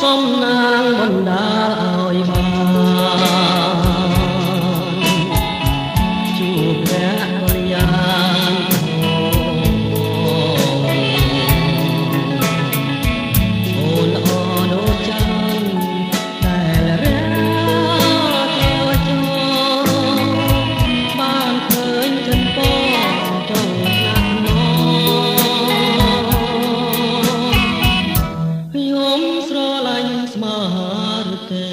សំណាងបណ្ដាលឲ្យបានជួបព្រះកល្យាន អូនល្អដូចច័ន្ទដែលរះត្រច បានឃើញចិត្តបងចង់ថ្នាក់ណ ខ្ញុំស្រឡាញ់ស្មារតី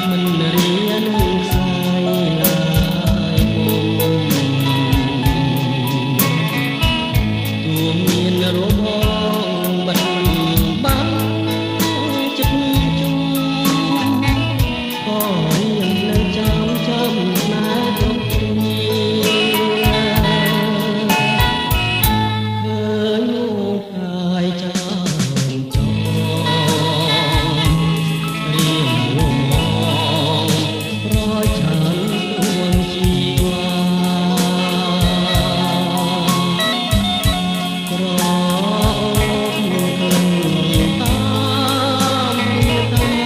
មិនរៀនខ្សែឡើយ មុំទួមានរបងបិទបាំងចិត្តជូន ក៏រៀមនៅចាំចាំស្នេហ៍គ្រប់គ្នា ឃើញកាយចាំចងរៀមមងរយឆានទួងជីវ៉ា ក្រអូបក្លិនតាមមេតា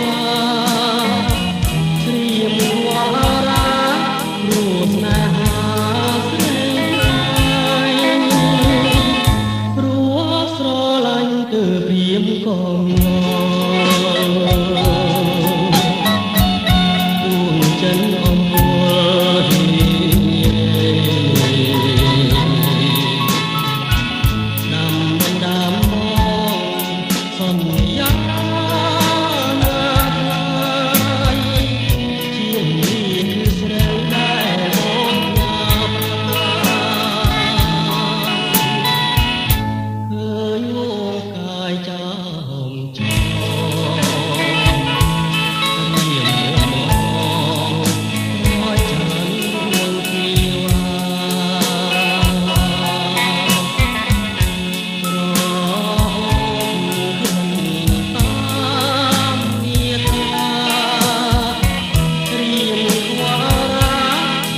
ត្រៀមវរាព្រោះស្នេហាស្រីថ្លៃ ព្រោះស្រឡាញ់គឺព្រាមកង ដួងចិនអំពួលហេ ដាំបណ្ដាំមកសន្យាណាថ្លៃ ជានេះគឺស្រីដែលបងផ្ញើប្រា ឃើញងកាយចាំចងរៀមមងរយចន្ទរួងជីវ៉ា ក្រអូបក្លិនតាមមេតា ត្រៀមខ្វរា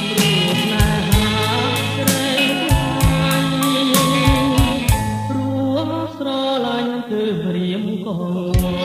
ព្រោះស្នេហាស្រីថ្លៃ ព្រោះស្រឡាញ់គឺព្រាមកង